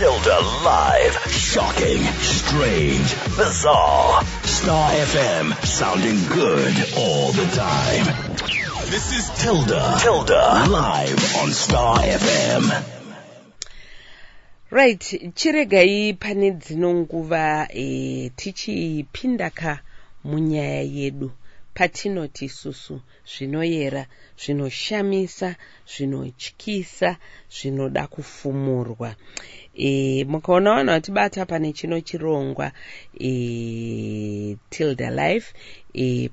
Tilda Live. Shocking, strange, bizarre. Star FM, sounding good all the time. This is Tilda. Tilda. Live on Star FM. Right, chiregai pane dzino nguva tichipinda ka munyaya yedu patinoti isusu zvinoyera, zvinoshamisa, zvinotyisa, zvinoda kufumurwa. Mukaona vanhu vatibata pane chino chirongwa Tilda Life,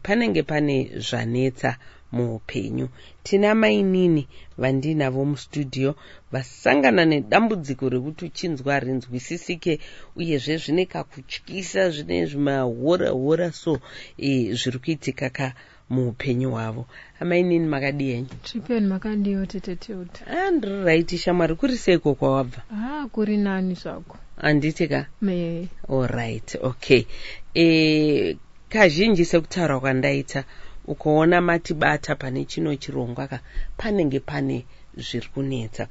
panenge pane zvanetsa muupenyu. Tina mainini vandinavo mustudio vasangana nedambudziko rekuti uchinzwa harinzwisisike, uyezve zvine kakutyisa, zvine zvimahora hora so zviri kuitika ka muupenyu hwavo. Amainini, makadii henyu? Tripeni, makadiwo tete Tilda? Ah, ndiri right shamwari. Kuri seiko kwawabva? Ah, kuri nani zvako. Handiti ka? Me. Alright, okay. Kazhinji sekutaura kwandaita, ukaona matibata pane chino chirongwa ka, panenge pane zviri kunetsa.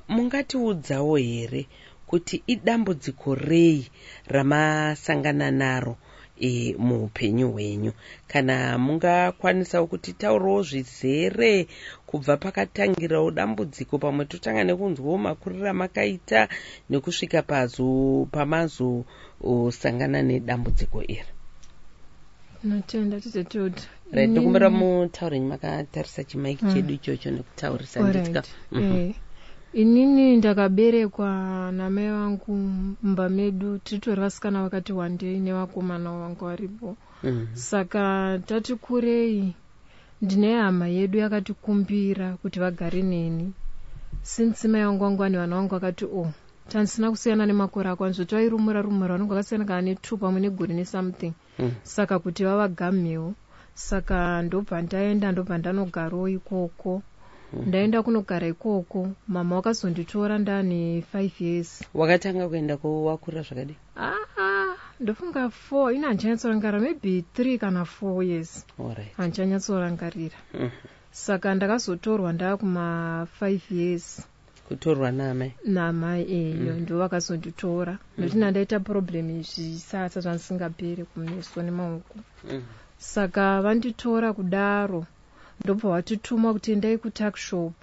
Mungatiudzawo here kuti idambudziko rei ramasangana naro muupenyu hwenyu? Kana mungakwanisawo kuti taurawo zvizere kubva pakatangirawo dambudziko, pamwe totanga nekunzwawo makuriro amakaita nekusvika pamazosangana nedambudziko iri. Notenda tete Tilda. Right, ndokumbira mutaure makatarisa chimaiki chedu ichocho nekutaurisa, nditika. Inini ndakaberekwa namai vangu mumba medu tiritori vasikana vakati wandei nevakomana vangu varipo. Saka tati kurei, ndine hama yedu yakatikumbira kuti vagare neni, since mai vangu vangu vane vana vangu vakati o tandisina kusiyana nemakore ako, anzvo tairumura rumura vanenge vakasiyana kana ne2 pamwe negore nesomething. Saka kuti vavagamewo, saka ndobva ndaenda, ndobva ndanogarawo ikoko. Ndaenda kunogara ikoko, mama wakazonditora ndane 5 years. Wakatanga kuenda wakura zvakadii? Ah, ndofunga 4, ine handichanyatsorangarira, maybe 3 kana 4 years. Handichanyatsorangarira. Saka ndakazotorwa ndaakuma 5 years. Kutorwa naamai? Namai eyo, ndo vakazonditora nokuti nandaita problem zvisasa zvandisingaperi kumeso nemaoko. Saka vanditora kudaro, ndobva vatituma kuti endai kutuckshop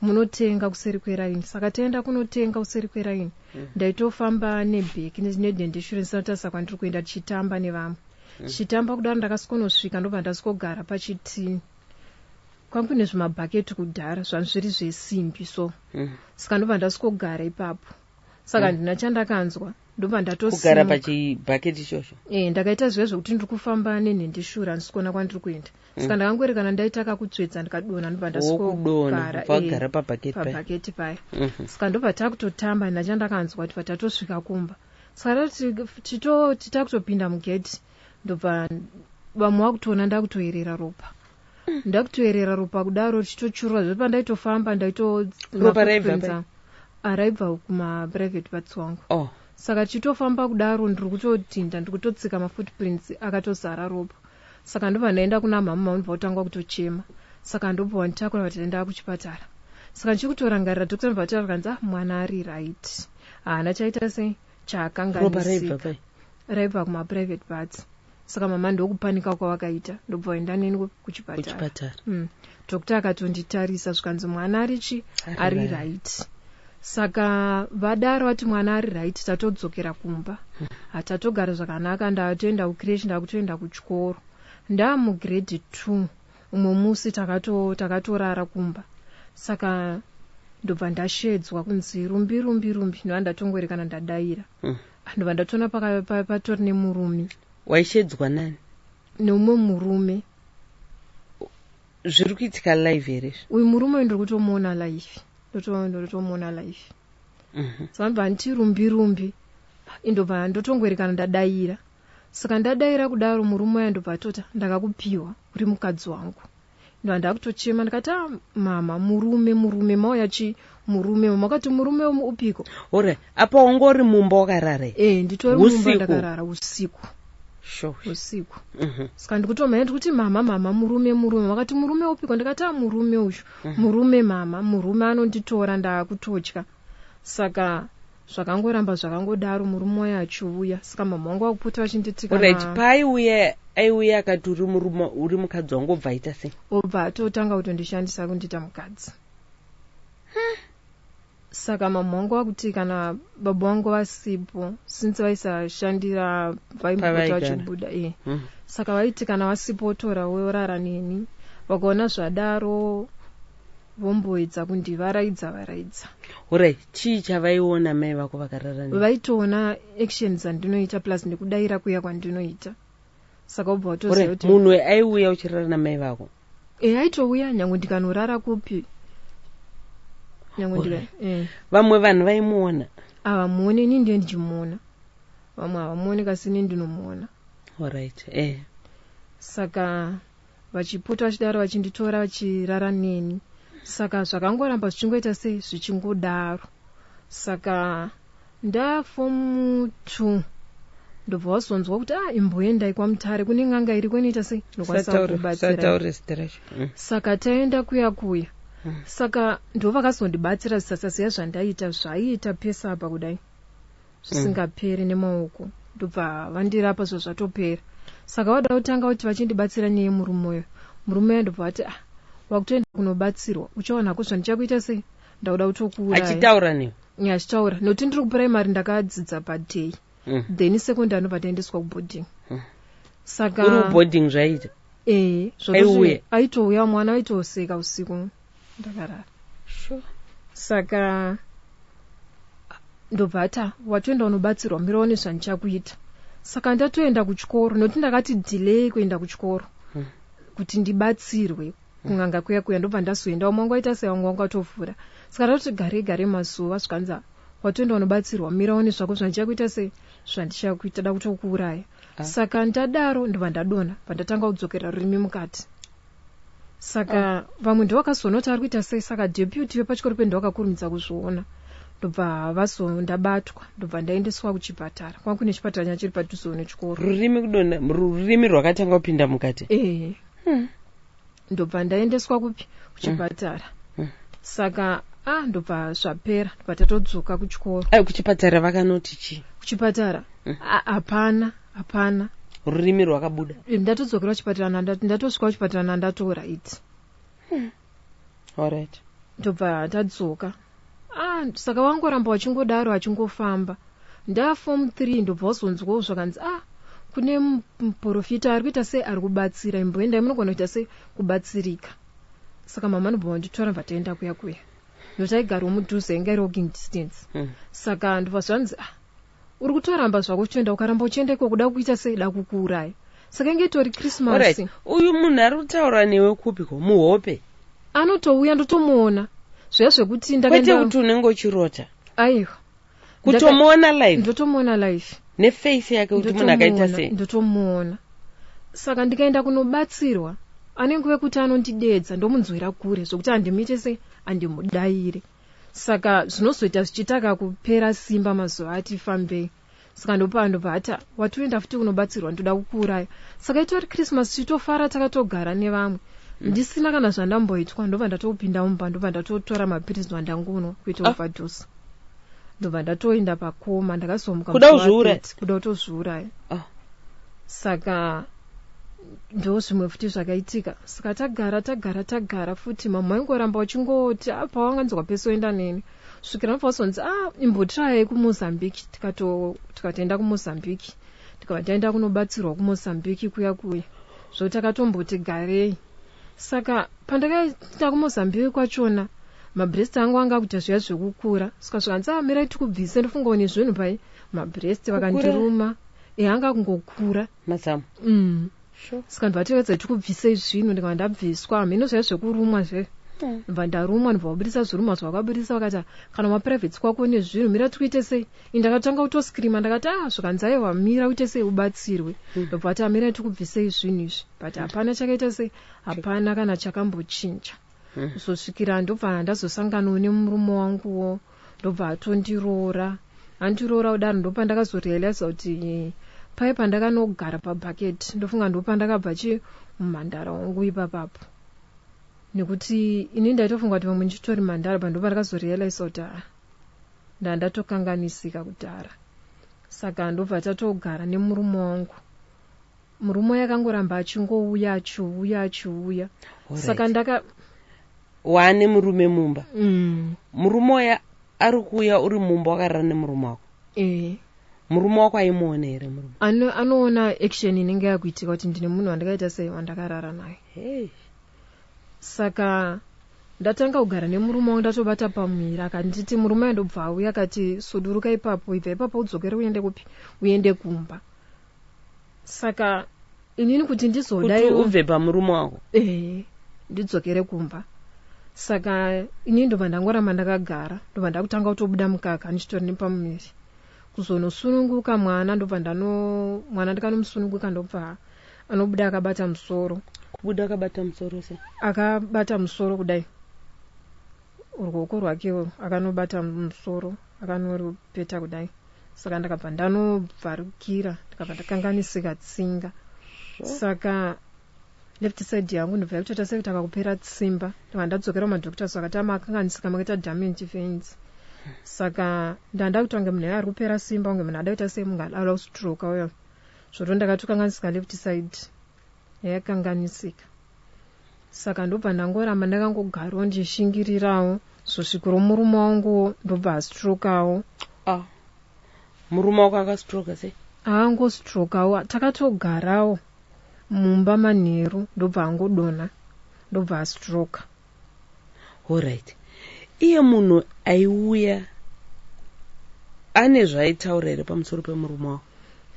munotenga kuseri kweraini. Saka taenda kunotenga kuseri kweraini. Ndaitofamba nebheki nedhendeshure ndisina kutarisa kwandiri kuenda, tichitamba nevamwe. Tichitamba kudaro, ndakasikonosvika, ndobva ndasvikogara pachitini. Kwangu kune zvimabhaketi kudhara zvanhu zviri zvesimbi so. Saka ndobva ndasvikogara ipapo, saka handina chandakanzwa, ndobva Kugara ndatosimuka. pachibhaketi ichocho? E, ndakaita zviya zvokuti ndiri kufamba nenhendeshura, handisi kuona kwandiri kuenda. Saka ndakangoerekana ndaita kakutsvedza, ndikadonha, ndobva Wokudonha ndasvikogara ubva wagara pabhaketi paya. Pabhaketi paya. Saka ndobva takutotamba, handina chandakanzwa kuti tatosvika kumba. Saka tati titakutopinda mugeti, ndobva vamwe vakutoona ndakutoerera ropa. Ndakutoerera ropa kudaro, tichitochurura zve pandaitofamba ndaito Ropa raibva mafootprints pai? angu. Ah, raibva kumaprivate parts wangu. Oh. Saka tichitofamba kudaro, ndiri kutodhinda, ndiri kutotsika mafootprints akatozara ropa. Saka ndobva ndaenda kuna mama, mama ndobva kutanga kutochema. Saka ndobva wanditakura vati ndaa kuchipatara. Saka ndichiri kutorangarira, doctor ndobva taura kanzi, ah, mwana ari right, haana chaita sei Ropa chaakanganisika. raibva pai? Raibva kumaprivate parts. Saka mama ndokupanika kwavakaita, ndobva vaenda neni kuchipatara. Kuchipatara. Doctor akatonditarisa, zvikanzi mwana arichi Ari ari right. right. Saka vadaro vati mwana ari right, tatodzokera kumba, hatatogara zvakanaka. Ndatoenda kucreche, ndakutoenda kuchikoro, ndamugrade 2. Umwe musi takatorara kumba, saka ndobva ndashedzwa kunzi, "Rumbi, Rumbi, Rumbi." Ndobva ndatongoerekana ndadaira. Ndobva ndatoona patori nemurume. Waishedzwa nani? Neumwe murume. Zviri kuitika live here izvi? Uyu murume uyu ndiri kutomuona live, ndotomuona live. Saka ndobva nditi, "Rumbi, Rumbi." Indobva ndotongoerekana ndadaira. Saka ndadaira kudaro, murume uya ndobva atota, "Ndakakupiwa uri mukadzi wangu." Ndobva ndakutochema, ndikati, "A mama, murume, murume, mauya chi murume?" Mama akati, "Murume upiko?" Ore apa wangori mumba wakarara here? E, nditori mumba. Usiku? Ndakarara usiku. Usiku. Saka ndikutomhanya, ndikuti, "Mama, mama, murume, murume." Vakati, "Murume upiko?" Ndikati, "A, murume uyu, murume mama, murume anonditora, ndaakutotya." Saka Zvakangoramba zvakangodaro, murume wayo achiuya. Saka mama vangu vakupota vachinditi Alright, paaiuya, aiuya akati uri murume, uri mukadzi wangu, obva aita sei? Obva atotanga kutondishandisa kundiita mukadzi. Saka mama vangu vakuti kana baba vangu vasipo, since vaisashandira, vaimbopota Pavaigara. vachibuda e. Saka vaiti kana vasipo votora vorara neni. Vakaona zvadaro vomboedza kundivaraidza varaidza. Alright, chii chavaiona mai vako vakarara newe? Vaitoona action dzandinoita plus nekudayira kuya kwandinoita, saka ubva watoziva Alright, kuti munhu aiuya uchirara namai vako? E, aitouya nyange ndikanorara kupi, nyange ndika Vamwe vanhu vaimuona? Havamuoni, ini ndiye ndichimuona. Vamwe havamuoni, kasi ini ndinomuona. Alright, Saka vachipota vachidaro, vachinditora vachirara neni. Saka zvakangoramba zvichingoita sei, zvichingodaro. Saka ndafomu 2, ndobva wazonzwa kuti, ah, imboendai kwaMutare, kune n'anga iriko inoita sei, inokwanisa kukubatsirai. Sataure zita racho. Saka taenda kuya kuya. Saka ndo vakazondibatsira zvisasaziya zvandaiita, zvaiita pesa apa kudai zvisingaperi nemaoko, ndobva vandirapa zva zvatopera. Saka vada kutanga kuti vachindibatsira nyaya yemurume uyo, murume uyo ndobva vati, ah, wakutoenda kunobatsirwa, uchaonako zvandichakuita sei, ndakuda kutokuuraya. Achitaura newe? Achitaura, nokuti ndiri kupuraimary, ndakadzidza paday. Then secondary ndobva taendeswa kuboarding. Saka Uri kuboarding zvaiita? Ee. Aiuya? Aitouya, mwana aitoseka usiku ndakarara. Saka ndobva ati, "Ah, watoenda unobatsirwa, mira one zvandichakuita." Saka ndatoenda kuchikoro, nokuti ndakati delay kuenda kuchikoro kuti ndibatsirwe kun'anga kuya kuya. Ndobva ndazoenda, vamwe vangu vaita sei, vamwe vangu vatovhura. Saka ndatoti gare gare mazuva, zvikanzi, "Ah, watoenda unobatsirwa, mira one zvako zvandichakuita sei, zvandichakuita, da kutokuuraya." Ah. Saka ndadaro ndobva ndadonha, bva ndatanga kudzokera rurimi mukati. Saka vamwe ndovakazoona kuti ari kuita sei. Saka deputy vepachikoro pedu ndovakakurumidza kuzviona, ndobva vazondabatwa, ndobva ndaendeswa kuchipatara. Kwanga kune chipatara changa chiri padhuzewo nechikoro. Rurimi kudonha, rurimi rwakatanga kupinda mukati? Ee. Ndobva ndaendeswa kupi? Kuchipatara. Saka, ah, ndobva zvapera, ndobva tatodzoka kuchikoro. Ai, kuchipatara vakanoti chii? Kuchipatara, hapana, hapana. Rurimi rwakabuda? Ndatodzokera kuchipatara, ndatosvika kuchipatara nandatorit. Alright. Ndobva tadzoka. Ah, saka wangoramba wachingodaro, achingofamba. Ndaform 3, ndobva wazonzwawo zvakanzi, ah, kune muprofita ari kuita sei, ari kubatsira, imboendai, munogona kuita sei, kubatsirika. Saka mama ndobva vanditora, bva taenda kuya kuya, nokuti aigarawo mudhuze, inga iri walking distance. Saka ndobva zvanzi, ah, uri kutoramba zvako uchienda, ukaramba uchienda iko kuda kuita sei, da kukuuraya. Saka inge itori Christmas. Alright, uyu munhu ari kutaura newe kupiko, muhope? Anotouya, ndotomuona zviya zvekuti Kwete ndakaenda. kuti unenge uchirota? Aiwa. Kutomuona live? Ndotomuona live. Neface yake, kuti munhu akaita sei? Ndotomuona. Saka ndikaenda kunobatsirwa, anenge wekuti anondidedza, ndomunzwira kure zvokuti handimuite sei, handimudayire. Saka zvinozoita zvichiita kupera simba mazuva ati fambei. Saka ndobva ati, watoenda futi kunobatsirwa, ndoda kukuuraya. Saka itori Christmas, tichitofara takatogara nevamwe, ndisina kana zvandamboitwa. Ndobva ndatopinda mumba, ndobva ndatotora mapirizi, ndobva ndangonwa kuita overdose, ndobva ndatoenda pacoma. Ndakazomuka Kuda musi wa kuzviuraya? 30, kuda kutozviuraya. Ah. Saka ndo zvimwe futi zvakaitika. Saka tagara tagara tagara futi, mama vaingoramba vachingoti, ah, pawanganzwa pese oenda neni, svikira nobva wazonzi, ah, imbotirayai kuMozambique. Tikatoenda kuMozambique, tikabva taenda kunobatsirwa kuMozambique kuya kuya, zvo takatomboti garei. Saka pandakaenda kuMozambique kwachona, mabreast angu anga akuita zviya zvekukura. Saka zvikanzi, ah, mirai tikubvise, ndofungawo nezvinhu pai mabreast vakandiruma. E, anga kungokura. Mazamu? Saka ndobva tiedza tikubvisei zvinhu, ndikabva ndabviswa. Hameno zvaiva zvekurumwa zve. Ndobva ndarumwa, ndobva vabudisa zvirumwa zvavakabudisa. Vakati, "Ah, kana maprivates kwako nezvinhu, mira tikuite sei." Ini ndakatanga kutoscreama, ndakati, ah, zvikanzi, aiwa, mira uite sei, ubatsirwe. Ndobva vati, amirai tikubvisei zvinhu izvi, but hapana chakaita sei, hapana kana chakambochinja. Kuzosvikira ndobva ndazosanganawo nemurume wanguwo, ndobva atondiroora. Andiroora kudaro, ndopandakazorealiza kuti pai pandakanogara pabhaketi, ndofunga ndopandakabva chi mumhandara wangu ipapapo, nekuti ini ndaitofunga kuti vamwe ndichitori mhandara, pa ndopandakazorealiza kuti, ah, Ndandatokanganisika kudhara. Saka ndobva tatogara nemurume wangu. Murume uya akangoramba achingouya, achiuya, achiuya. Saka ndaka Waane murume mumba? Murume uya ari kuuya uri mumba, wakarara nemurume wako? Eh. Murume wako aimuona here murume? Anoona action inenge yakuitika, kuti ndine munhu wandakaita sei, wandakarara naye. Hey. Saka ndatanga kugara nemurume wangu, ndatobata pamuviri. Akanditi, murume uya ndobva auya akati, "Suduruka ipapo, ibva ipapo, udzokere, uende kupi, uende kumba." Saka inini kuti kuti ndizodai ubve pamurume wako? Ee, ndidzokere kumba. Saka inini ndobva ndangoramba ndakagara, ndobva ndakutanga kutobuda mukaka ndichitori nepamuviri. Kuzonosununguka mwana, ndobva ndano mwana, ndikanomusununguka, ndobva anobuda akabata musoro. Kubuda akabata musoro se? Akabata musoro kudai, ruoko rwake urwu, akanobata musoro, akanorupeta kudai. Saka ndakabva ndanobvarukira, ndikabva ndakanganisika tsinga. Saka left side yangu ndobva yakutoita sekuti akakupera tsimba. Ndobva ndadzokera kumadoctors, vakati amakanganisika, makaita damage veins. Saka ndanda kuita kunge munhu ari kupera simba, kunge munhu ada kuita sei, munhu ada kustroka uyo. Zvoto ndakatokanganisika, left side yakanganisika. Saka ndobva ndangoramba ndakangogarawo ndichishingirirawo, zosvikiro murume wangu ndobva astrokawo. Ah. Murume wako akastroka sei? Angostrokawo, takatogarawo mumba manheru, ndobva angodonha, ndobva astroka. Alright, iye munhu aiuya ane zvaaitaura here pamusoro pemurume wako?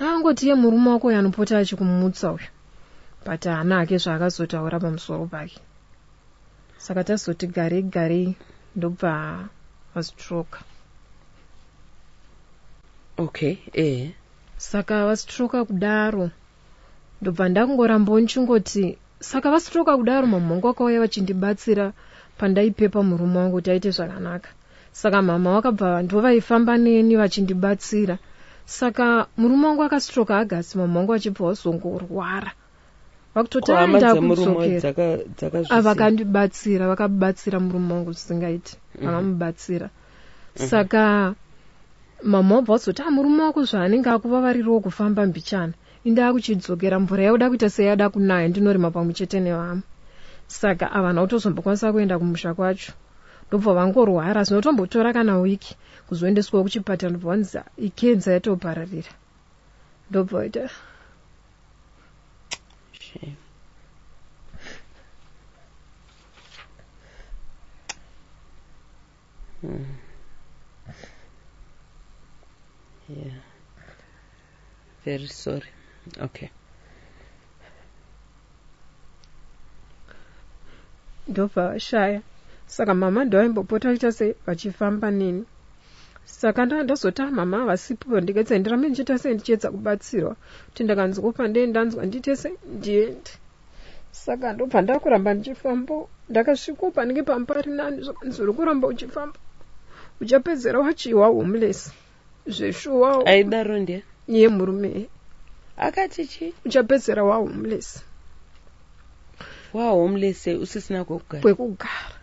Angoti, "Iye murume wako uyo anopota achikumutsa uyu," but haana hake zvaakazotaura pamusoro pake. Saka tazoti garei garei, ndobva vastroka. Okay, eh. Saka vastroka kudaro, ndobva ndakungorambawo ndichingoti, saka vastroka kudaro, mama vangu vakauya vachindibatsira pandaipepa murume wangu kuti aite zvakanaka. Saka mama vakabva ndovaifamba neni vachindibatsira. Saka murume wangu akastroka August, mama vangu vachibva vazongorwara, vakutoti Ko hama dzemurume ndakudzokera. Dzakazvisiya? Vakandibatsira, vakabatsira murume wangu zvisingaiti, vakamubatsira. Saka mama wabva wazoti, "A, murume wako zvaanenge akuvavarirawo kufamba mbichana, indaa kuchidzokera, mvura yakuda kuita seyada kunaya, ndinorima pamwe chete nevamwe." Saka havana kutozombokwanisa kuenda kumusha kwacho, ndobva vangorwara. Zvinotombotora kana wiki kuzoendeswawo kuchipatara, ndobva vanzi ikenza yatopararira, ndobva vaita Shame. Yeah. Very sorry. Okay. Ndobva vashaya. Saka mama ndovaimbopota vachiita sei, vachifamba neni. Saka ndazoti, "Ah, mama havasipo," ndikaita ndirambe ndichiita sei, ndichiedza kubatsirwa, kuti ndakanzwa pandee ndanzwa ndiite sei, ndiende. Saka ndobva ndakuramba ndichifamba. Ndakasvikawo panenge pamba pari nani, zvakanzi, "Uri kuramba uchifamba, uchapedzera wachiwa homeless zveshuwa." Aidaro ndiye? Iye murume. Akati chii? "Uchapedzera wahomeless." Wahomeless usisina kwekugara? Kwekugara.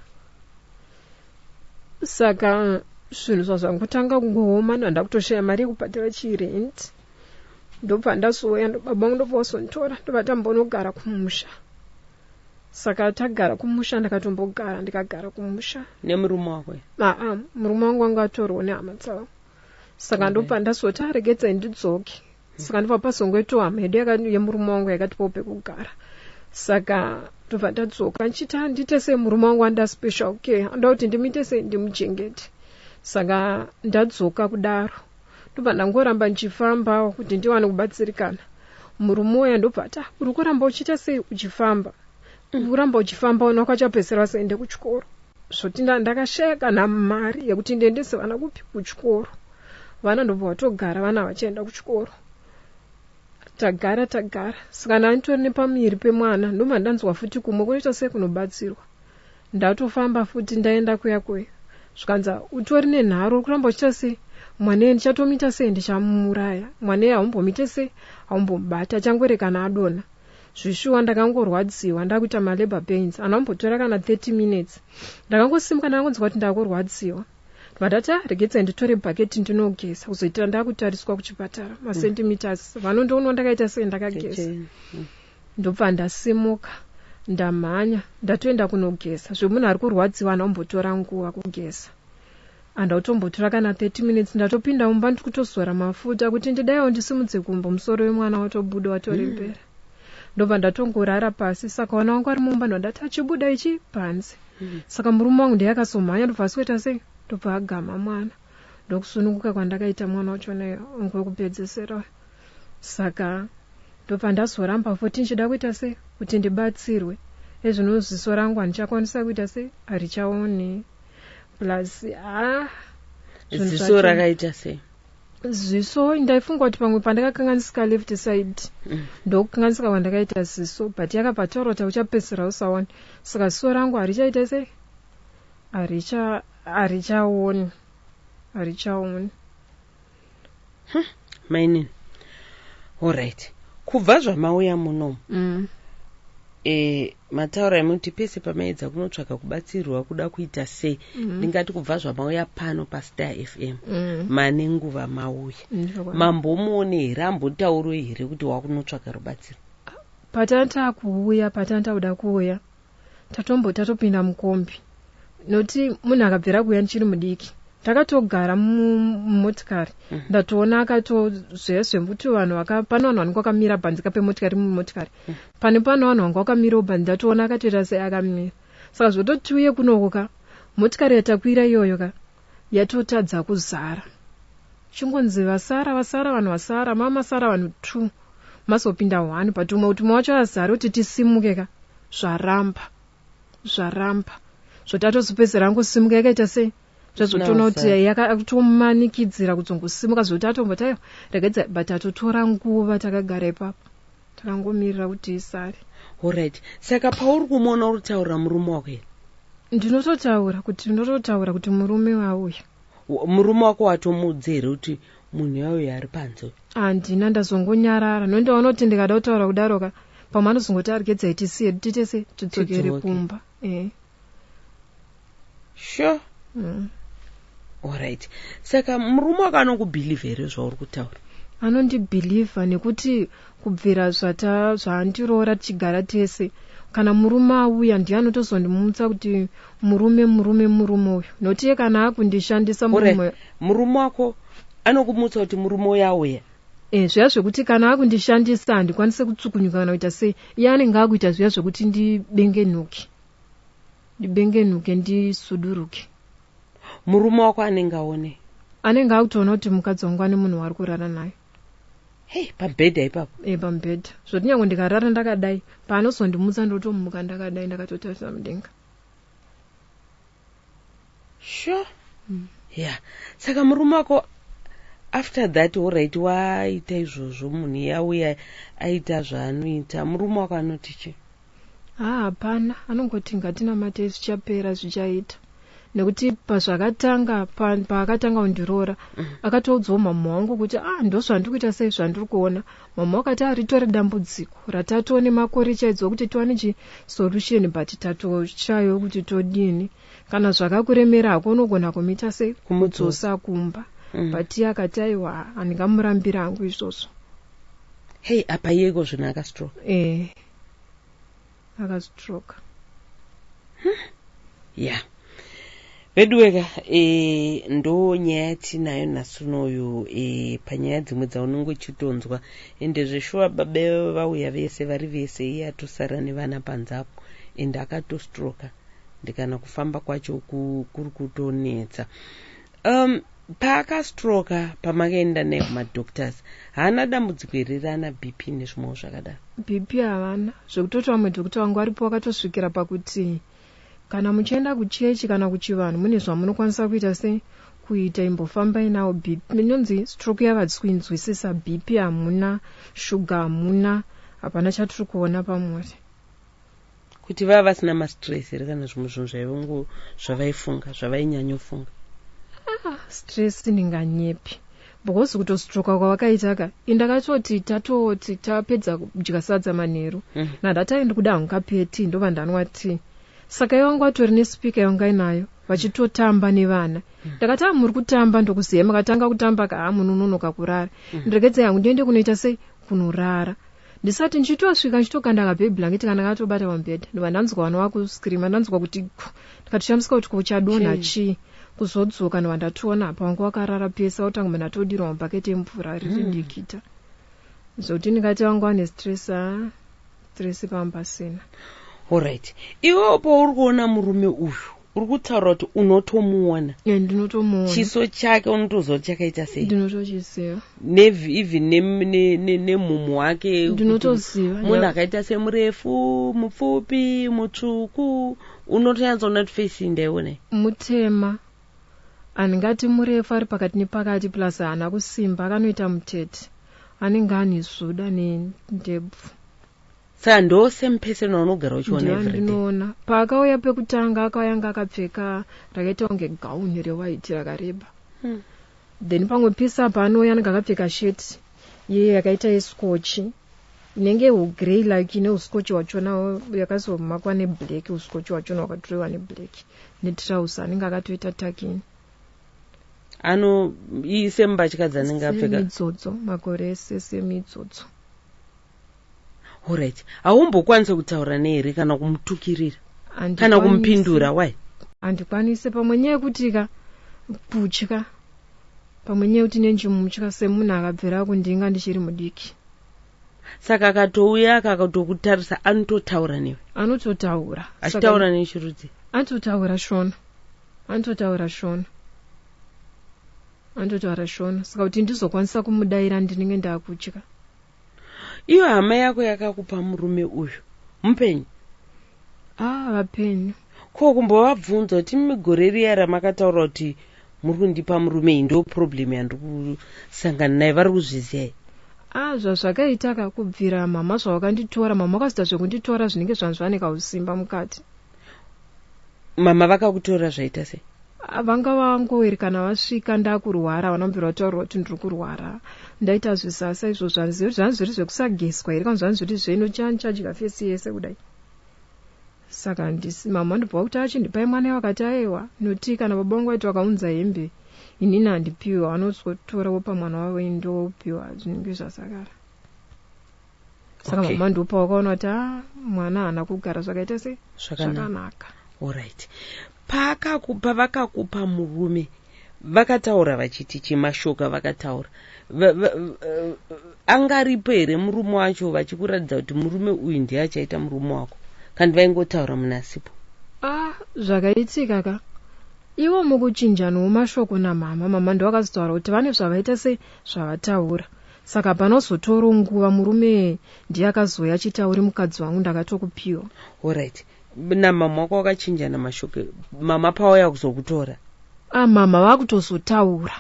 Saka zvinhu zvazvangotanga kungooma, ndanda kutoshaya mari yekubhadhara chirent. Ndobva ndazouya, baba vangu ndobva vazonditora, ndobva tambonogara kumusha. Saka tagara kumusha, ndakatombogara, ndikagara kumusha. Nemurume wako? Aa, murume wangu wanga atorwa nehama dzavo. Saka ndobva ndazoti, "Aregedzai ndidzoke." Saka ndobva pazongoitawo hama yedu yemurume wangu yakatipawo pekugara. Saka ndobva ndadzoka ndichiti, "Ah, ndiite sei, murume wangu anda special care, anoda kuti ndimuite sei, ndimuchengete." Saka ndadzoka kudaro, ndobva ndangoramba ndichifambawo kuti ndiwane kubatsirikana. Murume uya ndobva ati, "Ah, uri kuramba uchiita sei, uchifamba, uri kuramba uchifamba, vana vako achapedzisira vasaende kuchikoro." Zvoti ndakashaya kana mari yekuti ndiendese vana kupi, kuchikoro. Vana ndobva vatogara, vana vachienda kuchikoro. Tagara tagara, saka ndanditori nepamuviri pemwana. Ndobva ndanzwa futi kumwe kunoita sei, kunobatsirwa. Ndatofamba futi, ndaenda kuya kuya, zvikanzi, "Utori nenharo, uri kuramba uchiita sei, mwana iye ndichatomuita sei, ndichamuuraya mwana iye, haumbomuite sei, haumbomubata, achangwerekana adonha." Zvishuwa ndakangorwadziwa, ndakuita malabour pains, handambotora kana 30 minutes, ndakangosimuka, ndakangonzwa kuti ndakurwadziwa. Ndobva ndati, "Ah, regedzai nditore bhaketi ndinogeza," kuzoitira ndakutariswa kuchipatara macentimeters, vanondoona ndakaita sei, ndakageza. Chechena. Ndobva ndasimuka, ndamhanya, ndatoenda kunogeza. Zvemunhu ari kurwadziwa, handambotora nguva kugeza, handautombotora kana 30 minutes. Ndatopinda mumba, ndiri kutozora mafuta kuti ndidaiwo ndisimudze kumbo, musoro wemwana watobuda, watorembera. Ndobva ndatongorara pasi. Saka vana vangu vari mumba, ndobva ndati achibuda ichi panze. Saka murume wangu ndiye akazomhanya, ndobva asweta sei, ndobva agama mwana. Ndokusununguka kwandakaita mwana wachona wangu wekupedzesera. Saka ndobva ndazoramba futi ndichida kuita sei, kuti ndibatsirwe. Ezvino ziso rangu handichakwanisa kuita sei, harichaoni, plus ha zvinhu Ziso rakaita sei? Ziso ndaifunga kuti pamwe pandakakanganisika left side, ndokukanganisika kwandakaita ziso, but yakabva taura kuti uchapedzisira usaoni. Saka ziso rangu harichaita sei, harichaoni, harichaoni. Mainini, alright, kubva zvamauya munomu, mataura emuti pese pamaedza kunotsvaka kubatsirwa, kuda kuita sei, ndingati kubva zvamauya pano paStar FM, mane nguva mauya, mambomuone here, ambotauro here kuti wakunotsvaka rubatsiro? Patanga kuuya, patanga kuda kuuya, tatombo tatopinda mukombi, nokuti munhu akabvira kuuya ndichiri mudiki. Ndakatogara mumotikari, ndatoona akatozveya zvekuti vanhu pane vanhu vanenge vakamira panze pemotikari, mumotikari pane vanhu vanga vakamirawo panze. Ndatoona akatoita sei, akamira. Saka zvototi uye kunoko ka, motikari yatakwira iyoyo ka yatotadza kuzara, chingonzi vasara, vasara vanhu, vasara mamasara vanhu two, mazopinda one, but umwe kuti umwe wacho azare kuti tisimuke ka, zvaramba, zvaramba. Zvotatozopedzera angosimuka, yakaita sei, zvazotoona kuti yakatomanikidzira kudzongosimuka, zvokuti atomboti aiwa, regedza, but atotora nguva takagara ipapo, takangomirira kuti isare. Alright, saka pauri kumuona, uri kutaurira murume wako here? Ndinototaura kuti murume wauya. Murume wako watomuudza here kuti munhu yauya ari panze? Handina, ndazongonyarara, nondiona kuti ndikada kutaura kudaroka, pamwe anozongoti aregedzai tisiye, tiite se tidzokere Tidzoke. kumba. Sure. Alright, saka murume wako anokubhilivha here zvauri kutaura? Anondibhilivha, nekuti kubvira zvaandiroora tichigara tese, kana murume auya, ndiye anotozondimutsa kuti murume, murume, murume uyu, nokuti iye kana akundishandisa murume. Alright, murume wako anokumutsa kuti murume uyu auya? Zviya zvekuti kana akundishandisa handikwanise kutsukunyuka kana kuita sei, iye anenge akuita zviya zvekuti ndibengenuke, ndibengenuke, ndisuduruke. Murume wako anenge aone? Anenge akutoona kuti mukadzi wangu ane munhu waari kurara naye. Hei, pabhedha ipapo? Pamubhedha, zvoti nyange ndikarara ndakadai, paanozondimutsa ndotomuka ndakadai, ndakatotarisa mudenga. Sure. Ya, saka murume wako after that, alright, waita izvozvo, munhu yauya aita zvaanoita, murume wako anoti chi? Ha, hapana, anongoti ngatinamatei, zvichapera, zvichaita, nekuti pazvakatanga, paakatanga kundiroora, akatoudzawo mama wangu kuti, "Ah, ndo zvandiri kuita sei, zvandiri kuona." Mama wakati, "Ah, ritori dambudziko ratatone makore chaidzo kuti tiwane chisolution, but tatoshayo kuti todini. Kana zvakakuremera hako, unogona kumuita sei, Kumudzosa. kudzosa kumba." But iye akati, "Aiwa, handingamurambira hangu izvozvo." Hei, apa iyeko zvino akastroke? Akastroke. Ya, veduweka, ndo nyaya yatinayo nhasi unoyu. Panyaya dzimwe dzaunenge uchitonzwa, ende zveshuwa baba vauya vese, vari vese, iye atosara nevana panze apo, ende akatostroka, ndikana kufamba kwacho kuri kutonetsa. Paakastroka, pamakaenda naye kumadoctors, haana dambudziko here raana BP nezvimwewo zvakadaro? BP havana, zvekutoti vamwe dhokota vangu varipo vakatosvikira pakuti kana muchienda kuchechi kana kuchivanhu, mune zvamunokwanisa kuita sei, kuita, imbofambai nawo. BP inonzi stroke yavadzisi kuinzwisisa, BP hamuna, shuga hamuna, hapana chatiri kuona pamuri. Kuti vava vasina mastress here kana zvimwe zvinhu zvaivongo zvavaifunga, zvavainyanyofunga? Ah, stress ndinganyepi, because kutostroka kwavakaita ka, indakatoti tatoti tapedza kudya sadza manheru, nandati ndikuda hangu kape tea, ndobva ndanwa tea. Saka iwangu atori nespeaker yanga inayo. Vachitotamba nevana. Ndakati, "Ah, muri kutamba, ndokuziva makatanga kutamba ka, ha, munononoka kurara. Ndiregedzai hangu ndiende kunoita sei, kunorara." Ndisati ndichitosvika, ndichitokanda kababy blanket kana katobata pamubhedha, ndobva ndanzwa vana vakuscreama. Ndanzwa kuti ku, ndikatoshamisika kuti kuchadonha chii. Kuzodzoka, ndobva ndatoona apa vanga vakarara pese, vakutanga mba ndatodirwa mubhaketi emvura riri dikita, zvokuti ndingati vanga vane stress, a stress pamba pasina. Alright, iwewo pauri kuona murume uyu, uri kutaura kuti unotomuona? Ndinotomuona. Chiso chake unotoziva kuti chakaita sei? Ndinotochiziva. Even nemumhu wake? Ndinotoziva. Munhu akaita semurefu, mupfupi, mutsvuku, unotonyatsoona kuti face iyi ndaiona? Mutema, handingati murefu, ari pakati nepakati, plus haana kusimba, akanoita mutete, anenge ane zuda nendebvu. Saka ndo same person waunogara uchiona everyday? Ndinoona. Paakauya pekutanga, akauya anga akapfeka rakaita kunge gauni rewhite rakareba. Then pamwe pisi apa anouya anenge akapfeka sheti iye yakaita yescotch, inenge ugrey like, ine uscotch hwachona, yakazomakwa neblack, uscotch hwachona hwakadrawiwa neblack, netrausa anenge akatoita tuck in. Ano sembatya dzanenge apfeka? Semidzodzo, makore ese semidzodzo. Alright, haumbokwanisi kutaura nehere kana kumutukirira kana kumupindura? Why? Handikwanisi. Pamwe nyaya yekuti ka kutya, pamwe nyaya yekuti nenjimutya semunhu akabvira kundinga ndichiri mudiki. Saka akatouya akatokutarisa, anototaura newe? Anototaura. Achitaura nechirudzi? Anototaura Shona, anototaura Shona, anototaura Shona. Saka kuti ndizokwanisa kumudayira, ndinenge ndakutya. Iyo hama yako yakakupa murume uyu mupenyu? Ah, vapenyu. Ko kumbovabvunza kuti migore riya ramakataura kuti muri kundipa murume iyi, ndo problem yandiri kusangana naye, vari kuzviziva? Ah, zvazvakaita ka, kubvira mama zvavakanditora, mama vakazoita zvekunditora, zvinenge zvanzi vane kausimba mukati. Mama vakakutora zvaita sei? Ah, vanga vangoerekana vasvika ndakurwara, havana kubvira vataurwa kuti ndiri kurwara, ndaita zvisasa izvo. Zvanzi zvanzi zviri zvekusageswa here, kana zvanzi zviri zveno chadya face yese kudai. Saka ndisi mama ndobva kuti achindipai mwana, vakati aiwa, noti kana baba vangu vaiti vakaunza hembe, inini handipiwa, vanozotora vopa mwana wavo, ndopiwa zvinenge zvasakara. Saka mama ndopa vakaona kuti a mwana haana kugara zvakaita sei. Zvakanaka. Alright, paakakupa, vakakupa murume, vakataura vachiti chimashoka vakataura angaripo here murume wacho, vachikuratidza kuti murume uyu ndiye achaita murume wako, kandi vaingotaura munhu asipo? Ah, zvakaitika ka, ivo mukuchinjanawo mashoko namama, mama ndo vakazotaura kuti vane zvavaita sei, zvavataura. Saka panozotora nguva, murume ndiye akazouya achitauri, "Mukadzi wangu, ndakatokupiwa." Alright, namama wako wakachinjana mashoko, mama pauya kuzokutora? Ah, mama vakutozotaura.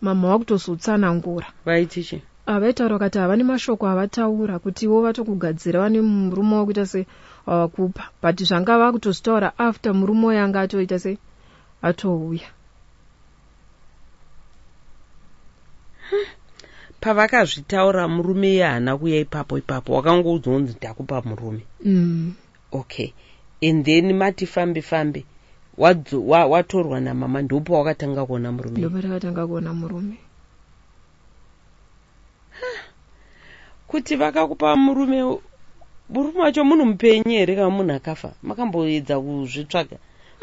Mama vakutozotsanangura. Vaiti chi? Ah, vaitaura vakati havane mashoko avataura kuti ivo vatokugadzira, vane murume wakuita sei, wavakupa, but zvanga vakutozotaura after murume uyo anga atoita sei, atouya. Pavakazvitaura, murume iye haana kuuya ipapo ipapo, wakangoudzwa kunzi ndakupa murume? Mm. Okay, and then mati fambe fambe, watorwa namama, ndopo wakatanga kuona murume? Ndopatakatanga kuona murume. Kuti vakakupa murume, murume wacho munhu mupenyu here kana munhu akafa? Makamboedza kuzvitsvaga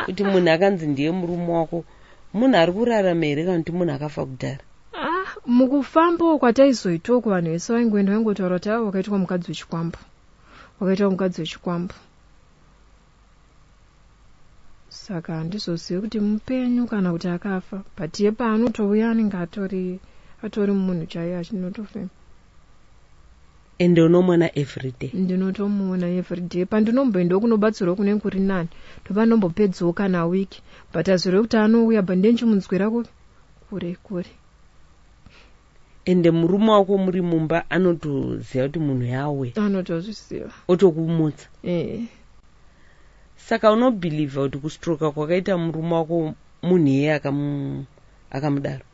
kuti munhu akanzi ndiye murume wako, munhu ari kurarama here kana kuti munhu akafa kudhara? Ah, mukufambawo kwataizoitawo, kuvanhu vese vaingoenda vaingotaura kuti ava wakaitwa mukadzi wechikwambo, wakaitwa mukadzi wechikwambo. Saka handizozivi kuti mupenyu kana kuti akafa, but ye paanotouya anenge atori munhu chaiye, achinotofema. Ende unomuona everyday? Ndinotomuona everyday. Pandinomboendawo kunobatsirwa kunenge kuri nani, ndopandinombopedzawo kana wiki, but azvireve kuti anouya, but ndenchimunzwira kupi, kure kure. Ende murume wako muri mumba anotoziva kuti munhu yawe? Anotozviziva. Otokumutsa? Ee. Saka unobhilivha kuti kustroka kwakaita murume wako, munhu iyeye akamudaro?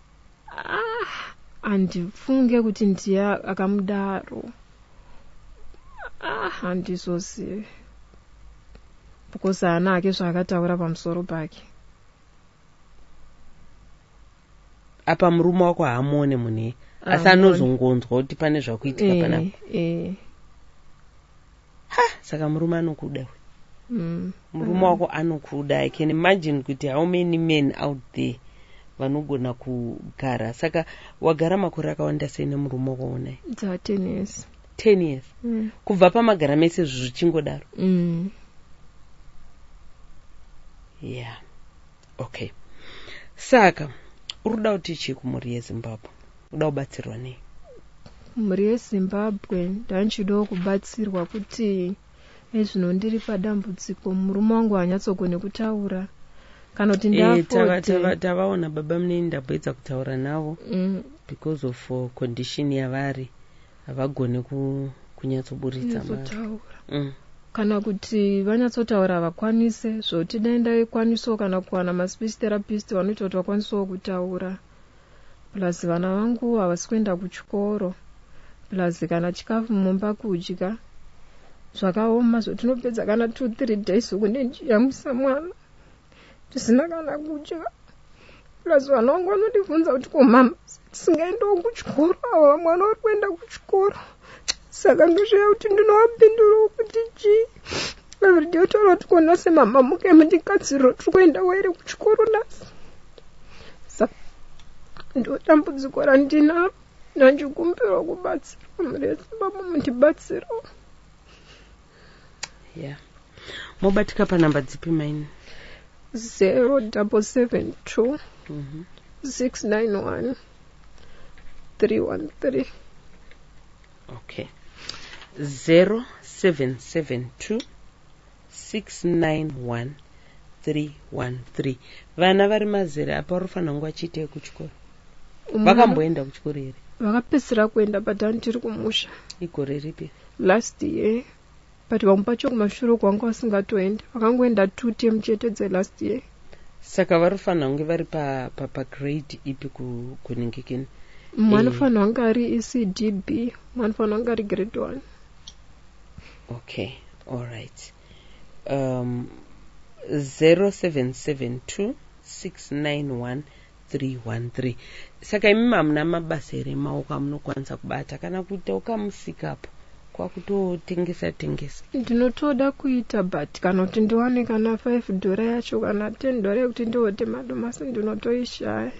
Ah, handifunge kuti ndiye akamudaro. Ah, handizozivi, because haana hake zvaakataura pamusoro pake. Apa murume wako haamuone munhu iye, asi anozongonzwa kuti pane zvakuitika panapa. Ha, saka murume anokuda we. Murume wako anokuda. I can imagine kuti how many men out there vanogona kugara. Saka wagara makore akawanda sei nemurume wako unai? Dza 10 years. 10 years. Kubva pamagara mese zvichingodaro? Mm. Yeah, okay. Saka uri kuda kuti chii kumhuri yeZimbabwe? Uda kubatsirwa nei? Mhuri yeZimbabwe, ndanchidawo kubatsirwa kuti ezvino ndiri padambudziko. Murume wangu haanyatsogone kutaura, kana kuti ndafote. Tavaona baba muneni, ndamboedza kutaura navo. Because of condition yavari, havagoni kunyatsoburitsa mari. Kunyatsotaura. Kana kuti vanyatsotaura havakwanise, zvoti dai ndaikwanisawo kana kuwana maspeech therapist vanoita kuti vakwanisewo kutaura. Plus vana vangu havasi kuenda kuchikoro, plus kana chikafu mumba kudya zvakaoma, zvotinopedza kana 2-3 days uku ndichiyamwisa mwana tisina kana kudya. Plus vana vangu vanondibvunza kuti, "Ko mama, tisingaendawo kuchikoro? Ava vamwe vana vari kuenda kuchikoro." Saka ndosvika kuti ndinovapindurawo kuti chii? Everyday otaura kuti, "Ko nhasi mama muke mundigadziriro, tiri kuendawo here kuchikoro nhasi?" Saka ndo dambudziko randinaro. Ndandikumbirawo kubatsirwa, mhuri yeZimbabwe, mundibatsirawo. Yeah, mobatika panhamba dzipi, maini? 0772 691 313. Okay, 0772 691 313. Vana vari mazera apa vari kufanira kunge vachiitei kuchikoro? Vakamboenda kuchikoro here? Vakapedzisira kuenda, but andiri kumusha. Igore ripi? Last year, but vamwe pacho kumashure uko vanga vasingatoendi, vakangoenda two term chete dzelast year. Saka vari kufanira kunge vari pagrade ipi kuningikini? Mumwe anofanira kunge ari ECDB, mumwe anofanira kunge ari grade 1. Okay, alright. 0772 691 313. Saka imi hamuna mabasa here emaoko amunokwanisa kubata, kana kuita ukamusikapo kwakutotengesa tengesa? Ndinotoda kuita, but kana kuti ndiwane kana $5 yacho kana $10 yekuti ndihodhe madomasi, ndinotoishaya.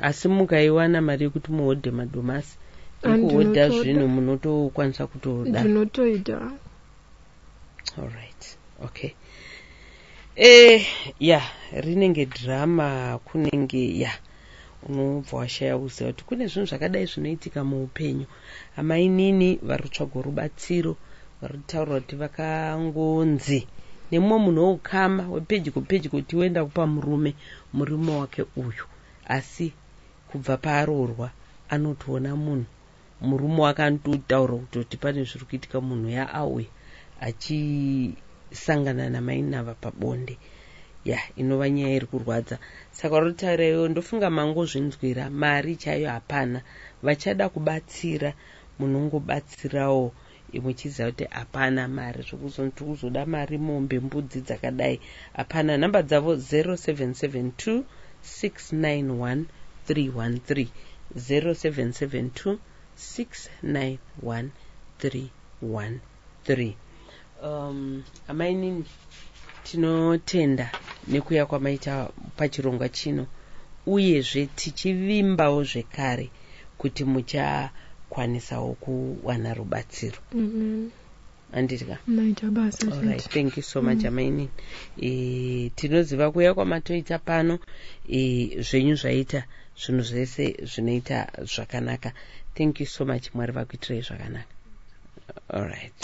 Asi mukaiwana mari yekuti muhodhe madomasi nekuhodha zvinhu, munotokwanisa kutoda? Ndinotoita. Alright, okay. Ya, rinenge drama kunenge ya unobva washaya kuziva kuti kune zvinhu zvakadai zvinoitika muupenyu. Amainini vari kutsvaga rubatsiro, vari kutaura kuti vakangonzi nemumwe munhu weukama wepedyo pedyo kuti uenda kupa murume, murume wake uyu. Asi kubva paaroorwa anotoona munhu, murume wake anototaura kutoti pane zviri kuitika. Munhu yaauya achisangana namainava pabonde. Ya, inova nyaya iri kurwadza. Saka vari kutaura iwo, ndofunga mangozvinzwira, mari chaiyo hapana. Vachada kubatsira, munongobatsirawo muchiziva kuti hapana mari, zvokuzonzi kuzoda mari, mombe, mbudzi dzakadai, hapana. Nhamba dzavo 0772 691 313, 0772 691 313. Amainini, tinotenda nekuya kwamaita pachirongwa chino, uyezve tichivimbawo zvekare kuti muchakwanisawo kuwana rubatsiro. Anditya? Maita basa. Alright, thank you so much, amainini. Tinoziva kuuya kwamatoita pano, zvenyu zvaita, zvinhu zvese zvinoita zvakanaka. Thank you so much. Mwari vakuitirei zvakanaka. Alright.